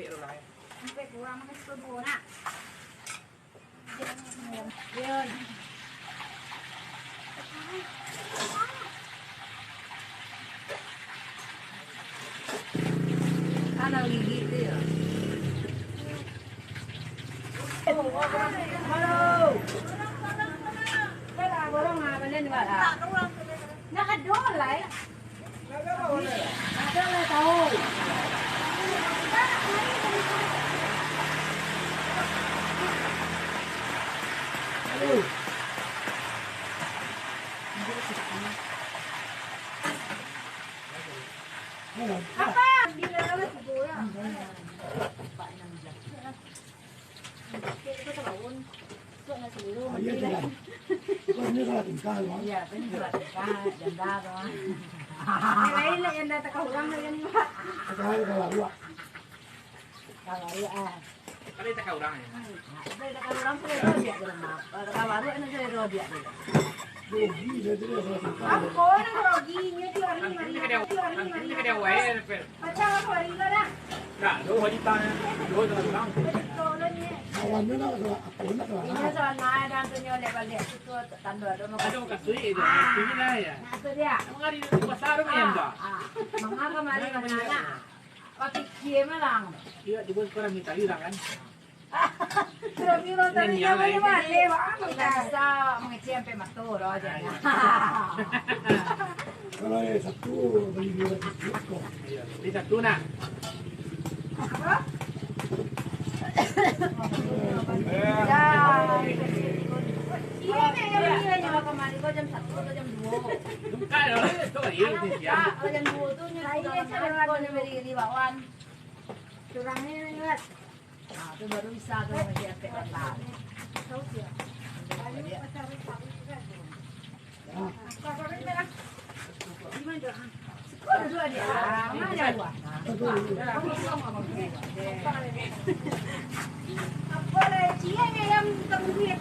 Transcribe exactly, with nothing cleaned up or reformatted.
Sampai kurang, masih duo nak. Tanah gigi tu ya. Nak ada lah ya. Apa? Bila lah tidur lah. Iyo, tu lah. Kau ni salah tingkah, Bang. Iyo, tu ni salah tingkah, janda tu, Bang. Yang lain lah, janda takah urang lah, kan, Bang? Takah, takah laruak. Takah laruak, ah. Kalau takah urang, ya. Nah, kalau takah urang, tu dia dia tu, Bang. Kalau takah laruak, ni dia dia tu. Rugi, dia tu, dia salah tingkah. Apa nak rugi? Ni dia hari ni, hari ni, hari ni, hari ni. Pacah apa hari ni, Bang? Nah, tu hari tanya. Tu hari tanya. Betul lah ni. Awalnya nak salah, apa nak salah? Ini salah naik dan tu nyolek balik. Tu, tu, tanda ada mau. Ada mau kasih je. Ah. Sini lah ya. Nah, tu dia. Emang hari itu pasar tu, ah, ya, Mbak? Ah. Mama kemarin mana nak? Pakai kie malang. Iya, coba sekarang minta hilang kan. Sudah bilang tadi. Ini yang jangan lain. Balik, Bang. Kita bisa mengecil sampai mata dah, ah, jangan. Iya. Kalau yang satu beli dua ratus juta. Iya, beli satu nak. Apa? Ya. Iya, Mek, yang beli lah, nyawa kemarin kau jam satu atau jam dua. Bukan, orang itu, iya, itu siang. Kalau jam dua tu, nyawa kemarin kau beli di bawah. Kurangnya, Mek. Ah, tu baru bisa tu, masih efek datang. Apa lah, cie, yang tak duit.